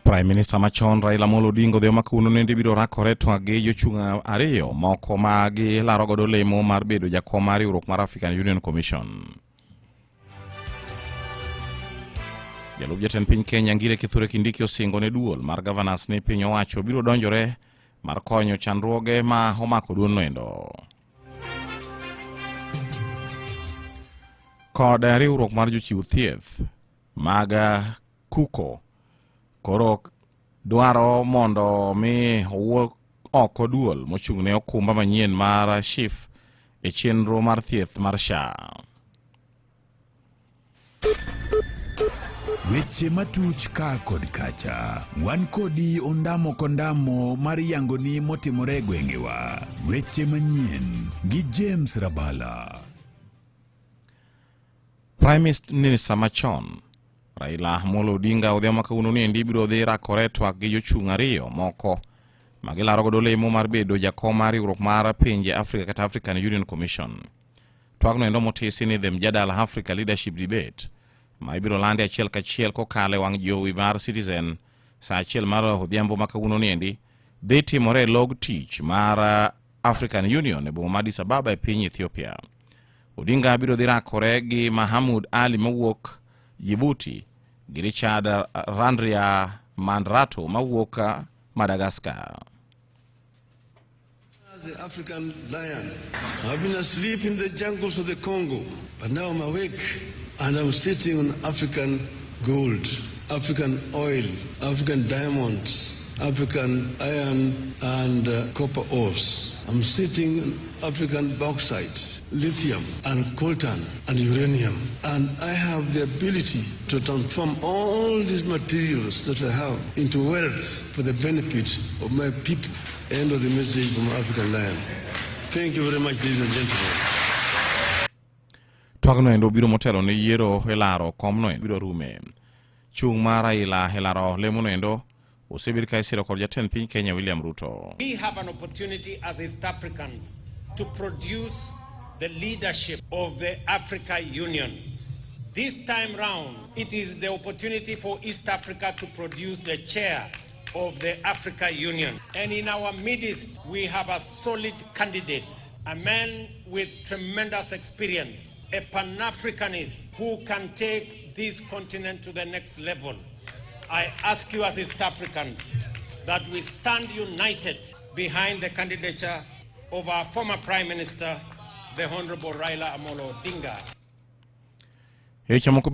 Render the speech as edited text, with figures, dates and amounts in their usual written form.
Prime Minister machon Raila Amolo Odinga odhiambo ma kawuono nende biro rakore twak gi jochung' ariyo moko ma gilaro godo lemo mar bedo jakom mar riwruok mar African Union Commission. Jalup jatend piny Kenya Ngire Kithure Kindiki osingo ne duol mar governors ni piny owacho biro donjore mar konyo chandruoge ma omako duolno endo. Kod riwruok mar jochiw thieth mag Kuko koro dwaro mondo mi owuok oko duol mochung' ne okumba manyien mar SHIF e chenro mar thieth mar SHA. Weche matuch ka kod kacha, wan kodi ondamo kondamo mar yangoni motimore e gwengewa. Weche manyien gi James Rabala. Prime Minister machon Raila Amolo Odinga odhiambo ma kawuono ni endi biro dhi rakore e twak gi jochung' ariyo moko ma gilaro godo lemo mar bedo jakom mar riwruok mar pinje Afrika kata African Union Commission. Twagno endo motisi ni The Mjadala Africa Leadership Debate ma ibiro landi achiel kachiel kokalo e wang' jowi mar Citizen saa achiel mar odhiambo ma kawuono ni endi dhi timore e log tich mar African Union e boma ma Addis Ababa e piny Ethiopia. Odinga biro dhi rakore gi Mahamud Ali mawuok Djibouti gi Richard Randria Mandrato mawuok Madagascar. The African lion. I've been asleep in the jungles of the Congo, but now I'm awake and I'm sitting on African gold, African oil, African diamonds, African iron and copper ores. I'm sitting on African bauxite, lithium and coltan and uranium. And I have the ability to transform all these materials that I have into wealth for the benefit of my people. End of the message from African Lion. Thank you very much, ladies and gentlemen. Twagno endo biro motelo ne yiero e laro komno endo biro rume. Chung' mar Raila e laro lemono endo osebed ka isiro kod jatend piny Kenya William Ruto. We have an opportunity as East Africans to produce the leadership of the Africa Union. This time round, it is the opportunity for East Africa to produce the chair of the Africa Union. And in our midst, we have a solid candidate, a man with tremendous experience, a Pan-Africanist who can take this continent to the next level. I ask you as East Africans that we stand united behind the candidature of our former Prime Minister, the Honorable Raila Amolo Odinga. Weche moko